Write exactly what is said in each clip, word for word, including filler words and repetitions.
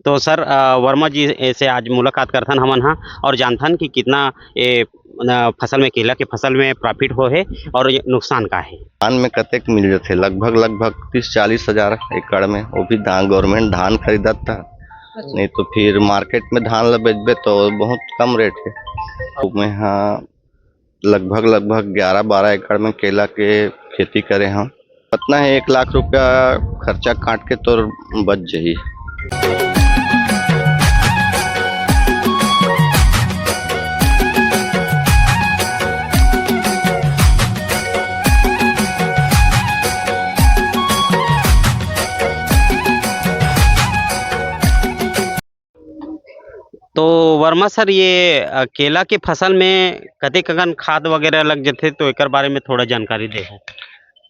तो सर, अ, वर्मा जी से आज मुलाकात करथन हमन हा और जानथन कि कितना ये, अ, फसल में, केला के फसल में प्रॉफिट हो हे और ये नुकसान का हे। धान में कतेक मिल जथे? लगभग, लगभग तीस चालीस हजार एकड़ में, वो भी धान, गवर्नमेंट धान खरीदत था, अच्छा। नहीं तो फिर मार्केट में धान ला बेचबे तो बहुत कम रेट है। मैं हाँ लगभग, लगभग ग्यारह बारह एकड़ में केला के खेती करे हंव। कतना है, एक लाख रुपया खर्चा काट के तोर बच जाही। तो वर्मा सर, ये, अ, केला के फसल में कतेक अकन खाद वगैरह लग जथे, तो एकर बारे में थोड़ा जानकारी देहू।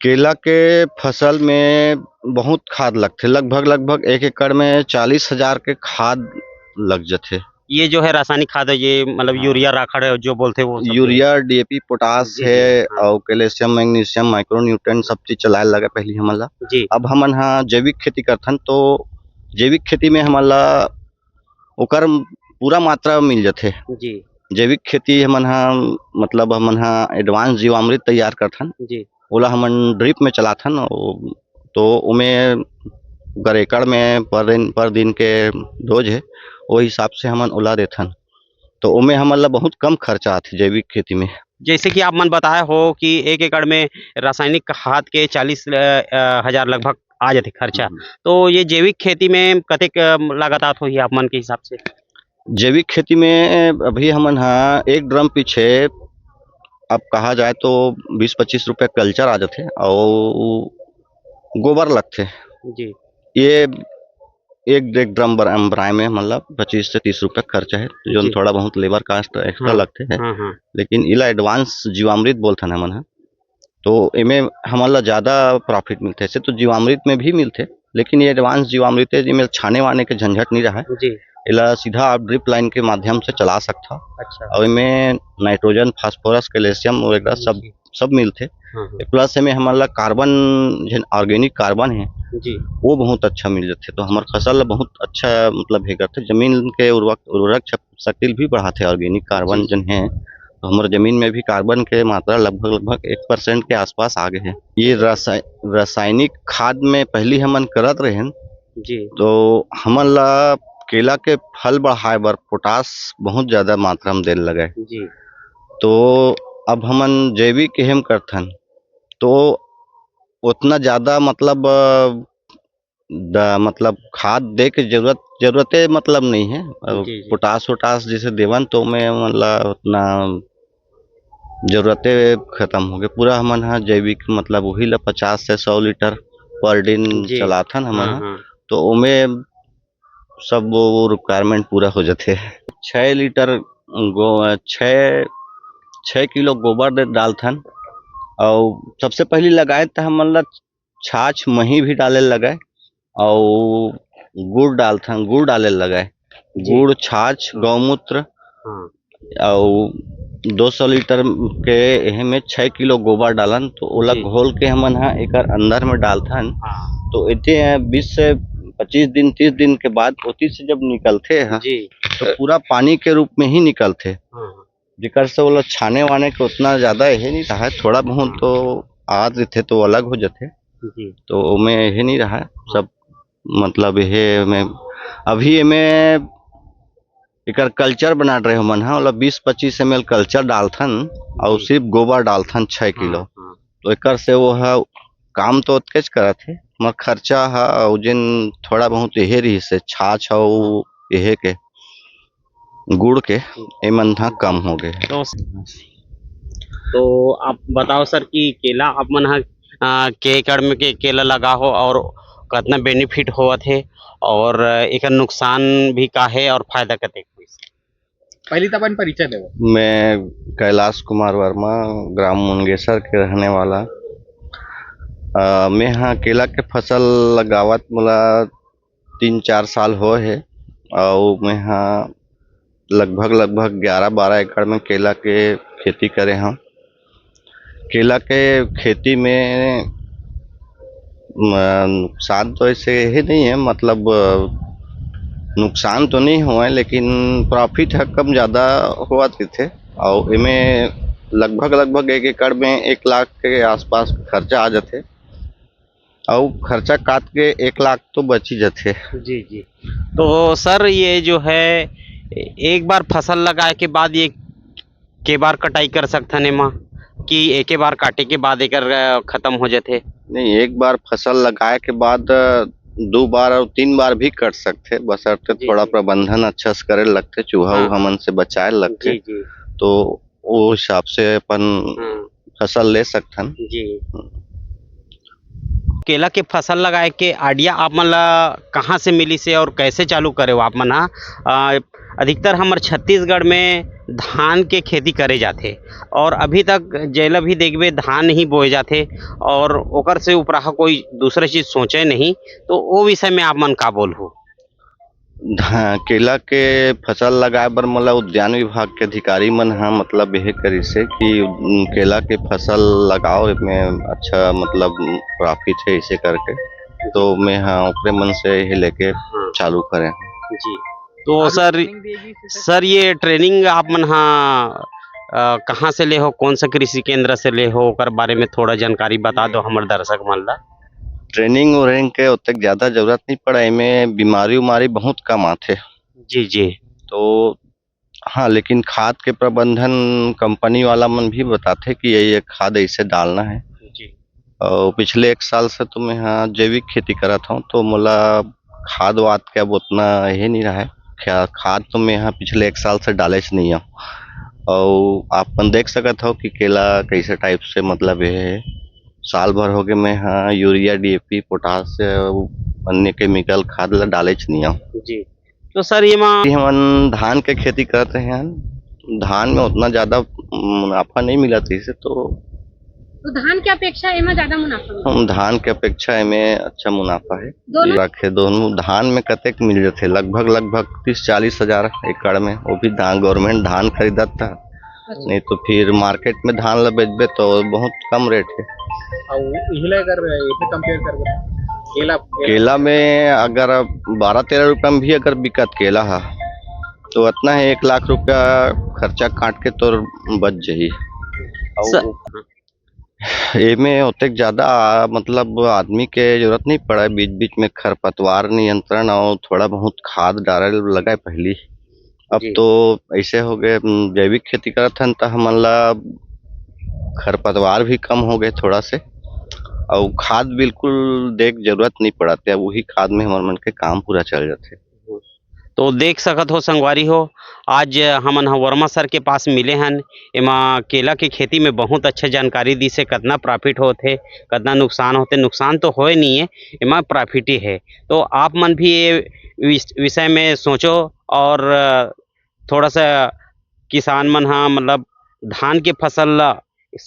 केला के फसल में बहुत खाद लगथे, लगभग, लगभग एक एकड़ में चालीस हजार के खाद लग जथे। ये जो है रासायनिक खाद है, ये मतलब हाँ। यूरिया राखड़ है जो बोलते हैं वो सब। यूरिया, डीएपी, पोटाश जी, है जी, हाँ। और कैल्शियम, मैग्नीशियम, माइक्रोन्यूट्रेंट सब चीज चलाए लगे पहली हमन ला। जी। अब हमन हा जैविक खेती करथन तो जैविक खेती में हमन ला ओकर पूरा मात्रा मिल जथे। जी। जैविक खेती हमन हा, मतलब हमन हा एडवांस जीवामृत तैयार करथन। जी। ओला हमन ड्रिप में चलाथन, ओ, तो ओमे अगर एकड़ में पर दिन, पर दिन के डोज है, ओ हिसाब से हमन ओला देथन। तो ओमे हमन ला बहुत कम खर्चा आथे जैविक खेती में। जैसे कि आप मन बताए हो कि एक एकड़ में रासायनिक खाद के चालीस, अ, अ, हजार लगभग आ जाथे खर्चा। हम्म। तो ये जैविक खेती में कतेक, अ, लागत आत होही आप मन के हिसाब से? जैविक खेती में अभी हमन हा एक ड्रम पीछे, अब कहा जाए तो बीस पच्चीस रुपया कल्चर आ जाथे, अउ गोबर लगथे। जी। ये एक, एक ड्रम बर-, बनाए में, मतलब, पच्चीस से तीस रुपया खर्चा है, जोन जी। थोड़ा बहुत लेबर कास्ट एक्स्ट्रा हाँ। लगथे है। हाँ, हाँ। लेकिन इला एडवांस जीवामृत बोलथन हमन ह, तो एमे हमन ला ज्यादा प्रॉफिट मिलथे। ऐसे तो जीवामृत में भी मिलथे, लेकिन ये एडवांस जीवामृत है, जेमे छाने वाने के झंझट नहीं रहा है। जी। एला सीधा आप ड्रिप लाइन के माध्यम से चला सकथा। अच्छा। और एमे नाइट्रोजन, फास्फोरस, कैल्शियम वगैरह सब जी। सब मिलथे। हाँ, हाँ। प्लस एमे हमन ला कार्बन, जेन ऑर्गेनिक कार्बन हे, जी। वो बहुत अच्छा मिल जाथे, तो हमर फसल ला बहुत अच्छा, मतलब, हे करथे, जमीन के उर्वक-, उर्वरक शक-, शक्ति भी बढ़ाथे ऑर्गेनिक कार्बन जी। जेन हे, तो हमर जमीन में भी कार्बन के मात्रा लगभग, लगभग एक परसेंट के आसपास आ गए हे। ये रासाय-, रासायनिक खाद में पहली हमन करत रहेन, जी। तो हमन ला केला के फल बढ़ाए बर पोटाश बहुत ज्यादा मात्रा में देल लगे। जी। तो अब हमन जैविक एहम करथन, तो उतना ज्यादा, मतलब, अ, द-, मतलब, खाद दे के जरूरत, जरूरते, मतलब, नहीं है। अब जी, जी। पोटाश वोटाश जैसे देवन, तो मैं, मतलब, उतना जरूरते खत्म हो गए। पूरा हमन ह जैविक, मतलब, वही ला पचास से सौ लीटर पर दिन जी। चलाथन हमन हाँ, ह। हाँ। तो ओमे सब वो, वो रिक्वायरमेंट पूरा हो जाथे। छः लीटर गो-, छः, छः किलो गोबर दे डालथन। और सबसे पहली लगाए त हमन ला छाछ, मही भी डाले लगे, और गुड़ डालथन, गुड़ डाले लगे। जी। गुड़, छाछ, हाँ। गौमूत्र, हाँ। और दो सौ लीटर के एहे में छः किलो गोबर डालन, तो ओला जी। घोल के हमन हा एकर अंदर में डालथन। हाँ। तो एते बीस से पच्चीस दिन, तीस दिन के बाद ओती से जब निकलथे ह, जी। तो पूरा पानी के रूप में ही निकलथे। हाँ, हाँ। जेकर से ओला छाने वाने के उतना ज्यादा एहे नहीं रहा है, थोड़ा बहुत हाँ। तो आत रहिथे तो अलग हो जाथे। जी। तो ओमे एहे नहीं रहा है, हाँ। सब, मतलब, एहे में अभी एमे एकर कल्चर बनात रहे हमन ह, ओला बीस पच्चीस एम एल कल्चर डालथन और जी। सिर्फ गोबर डालथन छः किलो। हाँ, हाँ। तो एकर से वो ह काम तो ओतकेच करत हे, मगर खर्चा ह अउ जेन थोड़ा बहुत एहे रहिस हे, छाछ अउ एहे के, गुड़ के, एमन ह कम हो गए। तो, तो आप बताओ सर कि केला आप मन ह, आ, के एकड़ में के केला लगा हो और कितना बेनिफिट होवत हे और एकर नुकसान भी का हे और फायदा कतेक होइस? पहली तो अपन परिचय देवो। मैं कैलाश कुमार वर्मा, ग्राम मुनगेसर के रहने वाला। अ, मैं हा केला के फसल लगावत मोला तीन चार साल हो हे, अउ मैं हा लगभग, लगभग ग्यारह बारह एकड़ में केला के खेती करे हंव। केला के खेती में, म, नुकसान तो ऐसे ही नहीं है, मतलब, अ, नुकसान तो नहीं होवय, लेकिन profit ह कम ज़्यादा होवत रहिथे। अउ एमे लगभग, लगभग एक एकड़ में एक लाख के आसपास खर्चा आ जाथे, अउ खर्चा काट के एक लाख तो बच ही जाथे। जी, जी। तो सर, ये जो है, एक बार फसल लगाए के बाद ये के बार कटाई कर सकथन एमा, कि एके बार काटे के बाद एकर, अ, खत्म हो जाथे? नहीं, एक बार फसल लगाए के बाद, अ, दो बार और तीन बार भी कट सकथे, बशर्ते जी, थोड़ा जी। प्रबंधन अच्छा से करे लगथे, चूहा हाँ। उहा मन से बचाए लगथे। जी, जी। तो वो हिसाब से अपन हाँ। फसल ले सकथन। जी। हम्म। केला के फसल लगाए के idea आप मन ला कहाँ से मिलिस हे और कैसे चालू करे हो आप मन हा? अ, अधिकतर हमर छत्तीसगढ़ में धान के खेती करे जाथे और अभी तक जेला भी देखबे धान ही बोए जाथे और ओकर से उपराहा कोई दूसरा चीज सोचे नहीं, तो ओ विषय में आप मन का बोलहु? धा-, केला के फसल लगाए बर मोला उद्यान विभाग के अधिकारी मन ह मतलब यह करिस हे कि, उम, केला के फसल लगाओ, एमे अच्छा मतलब profit है, इसे करके। तो मैं ह ओकरे मन से यही लेके हाँ। चालू करे हूँ। जी। तो अभी सर, training दिए गई थी सर? सर, ये training आप मन ह, अ, कहाँ से ले हो, कौन सा कृषि केंद्र से ले हो, ओकर बारे में थोड़ा जानकारी बता दो हमर दर्शक मन ला। Training व्रेनिंग के ओतेक ज्यादा जरूरत नहीं पड़ा, एमे बीमारी उमारी बहुत कम आथे। जी, जी। तो हाँ, लेकिन खाद के प्रबंधन company वाला मन भी बताथे कि ये, ये खाद ऐसे डालना है। जी। और पिछले एक साल से तो मैं यहाँ जैविक खेती करत हूँ, तो मोला खाद वाद के अब उतना ये नहीं रहा है। क्या, खाद तो मैं यहाँ पिछले एक साल से डाले से नहीं हूँ। और आप मन देख सकत हो कि केला कैसे type से मतलब ये है, साल भर हो गए मैं यहाँ यूरिया, डीएपी, पोटाश, अन्य chemical खाद ला डाले च नहीं हूँ। जी। तो सर, ये मा कि हमन धान के खेती करत रहे हैं, धान में उतना ज्यादा मुनाफा नहीं मिला था इसे, तो तो धान के अपेक्षा एमा ज्यादा मुनाफा मिला? हम धान के अपेक्षा एमे अच्छा मुनाफा है। दोनों? रखे दोनों। धान में कतेक मिल जाथे, लगभग, लगभग तीस चालीस हजार एकड़ में, वो भी धान, government धान खरीदत था। अच्छा। नहीं तो फिर market में धान ला बेचबे तो बहुत कम rate है। अउ इही ला अगर एमे compare करबे, केला, केला केला में अगर बारह तेरह रुपया में भी अगर बिकत केला हा, तो अतना है, एक लाख रुपया खर्चा काट के तोर बच जाही। अउ स- एमे ओतेक ज्यादा, मतलब, आदमी के जरूरत नहीं पड़े, बीच-बीच में खरपतवार नियंत्रण और थोड़ा बहुत खाद डाले लगे पहली। अब जी। तो ऐसे हो गए, उम, जैविक खेती करत हन, त हमन ला खरपतवार भी कम हो गए थोड़ा से, अउ खाद बिल्कुल देख जरूरत नहीं पड़त, अब वही खाद में हमर मन के काम पूरा चल जाथे। तो देख सकत हो संगवारी हो, आज हमन ह वर्मा सर के पास मिले हन। एमा केला के खेती में बहुत अच्छा जानकारी दिस हे, कतना profit होथे, कतना नुकसान होथे। नुकसान तो होए नहीं है, एमा profit ही है। तो आप मन भी ये विस-, विषय में सोचो और थोड़ा सा किसान मन ह, मतलब, धान के फसल ला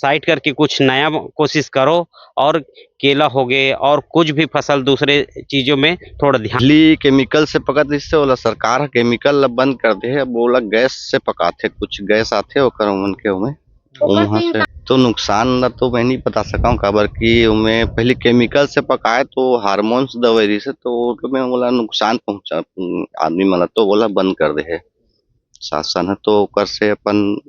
side करके कुछ नया कोशिश करो और केला हो गए और कुछ भी फसल दूसरे चीजों में थोड़ा ध्यान। बिजली chemical से पकत इससे ओला सरकार ह chemical ला बंद कर दे हे, अब ओला गैस से पकाथे, कुछ गैस आथे ओकर ओमन के ओमे, ओकर ओमहा से से। तो नुकसान ला तो मैं नहीं बता सकूं, काबर कि ओमे पहले chemical से पकाए तो hormones दवाई रहिसे, तो ओमे ओला नुकसान पहुंचा, आदमी मन ला, तो ओला बंद कर दे हे शासन ह, तो ओकर से अपन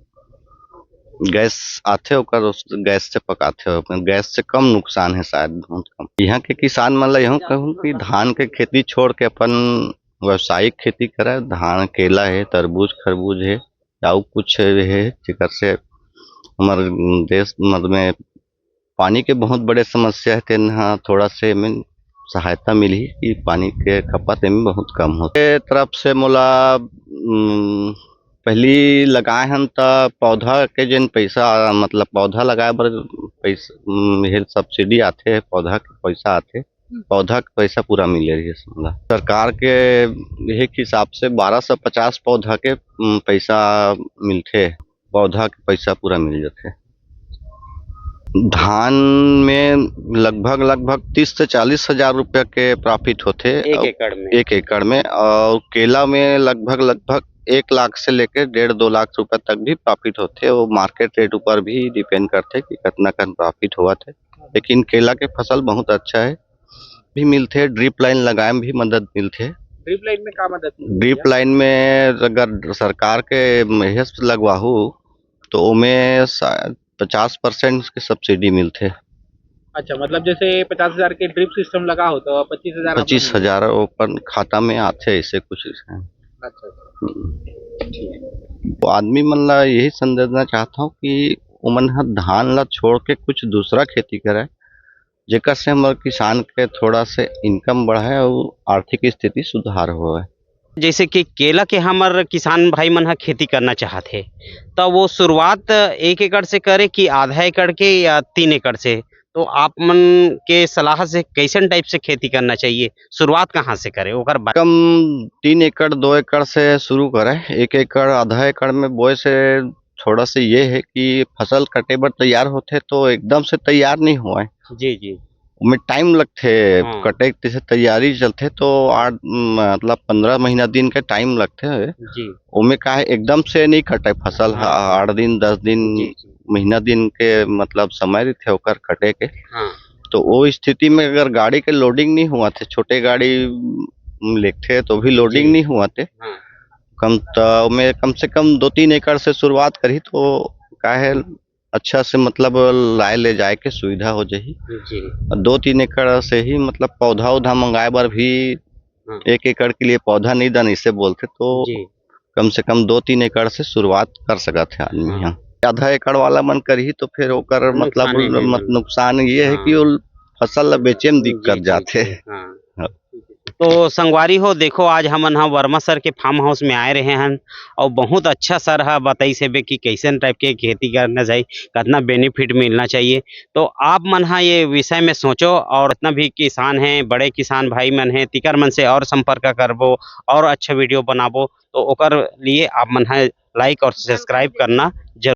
गैस आथे, ओकर उस गैस से पकाथे, अपन गैस से कम नुकसान है शायद, बहुत कम। यहाँ के किसान मन ला यहूँ कहूँ कि धान के खेती छोड़ के अपन व्यावसायिक खेती करे, धान, केला है, तरबूज, खरबूज है, अउ कुछ है, जेकर से हमर देश, मतलब, में पानी के बहुत बड़े समस्या है, तेन ह थोड़ा से एमे सहायता मिलही कि पानी के खपत एमे बहुत कम होथे। ए तरफ से मोला, उम, पहली लगाए हन त पौधा के जेन पैसा, मतलब, पौधा लगाए बर पैसा, उम, ये subsidy आथे, पौधा के पैसा आथे, हम्म। पौधा के पैसा पूरा मिले रहिस मोला। सरकार के यही हिसाब से बारह सौ पचास पौधा के, उम, पैसा मिलथे। पौधा के पैसा पूरा मिल जाथे। धान में लगभग, लगभग तीस से चालीस हजार रुपया के profit होथे एक अउ एकड़ में। एक एकड़ में, और केला में लगभग, लगभग एक लाख से लेके डेढ़ दो लाख रुपया तक भी profit होथे। वो market rate ऊपर भी depend करथे कि कितना कन profit होवत है, लेकिन केला के फसल बहुत अच्छा है। भी मिलथे, drip line लगाए में भी मदद मिलथे। ड्रिप लाइन में का मदद मिलथे ड्रिप भैया? लाइन में अगर सरकार के मेहस लगवाहू, तो ओमे शायद पचास परसेंट के सब्सिडी मिलथे। अच्छा, मतलब जैसे पचास हजार के ड्रिप सिस्टम लगा हो, तो पच्चीस हजार आप लोग पच्चीस हजार ओपन खाता में आथे, ऐसे कुछ है। अच्छा, अच्छा। हम्म। ठीक है। तो आदमी मन ला यही संदेश देना चाहता हूँ कि ओमन ह धान ला छोड़ के कुछ दूसरा खेती करे, जेकर से हमर किसान के थोड़ा से इनकम बढ़े और आर्थिक स्थिति सुधार होवे। जैसे कि केला के हमर किसान भाई मन ह खेती करना चाहत हे, त वो शुरुआत एक एकड़ से करे कि आधा एकड़ के या तीन एकड़ से? तो आप मन के सलाह से कैसन टाइप से खेती करना चाहिए, शुरुआत कहाँ से करे, ओकर बा- कम तीन एकड़, दो एकड़ से शुरू करे। एक एकड़, आधा एकड़ में बोए से थोड़ा से ये है कि फसल कटे बर तैयार होथे, तो एकदम से तैयार नहीं होए। जी, जी। ओमे टाइम लगथे, हाँ। कटे के जैसे तैयारी चलथे, तो आठ, मतलब, पंद्रह महीना दिन के टाइम लगथे। जी। ओमे का है, एकदम से नहीं कटे फसल ह, हाँ। आठ दिन, दस दिन, जी, जी। महीना दिन के, मतलब, समय रहिथे ओकर कटे के। हाँ। तो वो स्थिति में अगर गाड़ी के लोडिंग नहीं हुआ थे, छोटे गाड़ी, म, लेथे तो भी लोडिंग जी। नहीं हुआ थे। हाँ। कम त, ओमे कम से कम दो तीन एकड़ से शुरुआत करी, तो का है, अच्छा से, मतलब, लाए ले जाए के सुविधा हो जाही। जी। और दो तीन एकड़ से ही, मतलब, पौधा उधा मंगाए बर भी हाँ। एक एकड़ के लिए पौधा नहीं दन, इसे बोलथे, तो जी। कम से कम दो तीन एकड़ से शुरुआत कर सकत है आदमी हाँ। ह। आधा एकड़ वाला मन करही, तो फिर ओकर, नुकसान मतलब, ही है, मत-, नुकसान ये है हाँ। कि वो फसल ला बेचे में दिक्कत जी, जी, जाथे। जी, हाँ। हाँ। तो संगवारी हो, देखो, आज हमन ह वर्मा सर के फार्म हाउस में आए रहे हन, और बहुत अच्छा सर ह बताइस हेबे कि कैसन टाइप के खेती करना चाहिए, कितना बेनिफिट मिलना चाहिए। तो आप मन ह ये विषय में सोचो, और जितना भी किसान हैं, बड़े किसान भाई मन हैं, तिकर मन से और संपर्क करबो और अच्छा वीडियो बनाबो, तो ओकर लिए आप मन ह लाइक और सब्सक्राइब करना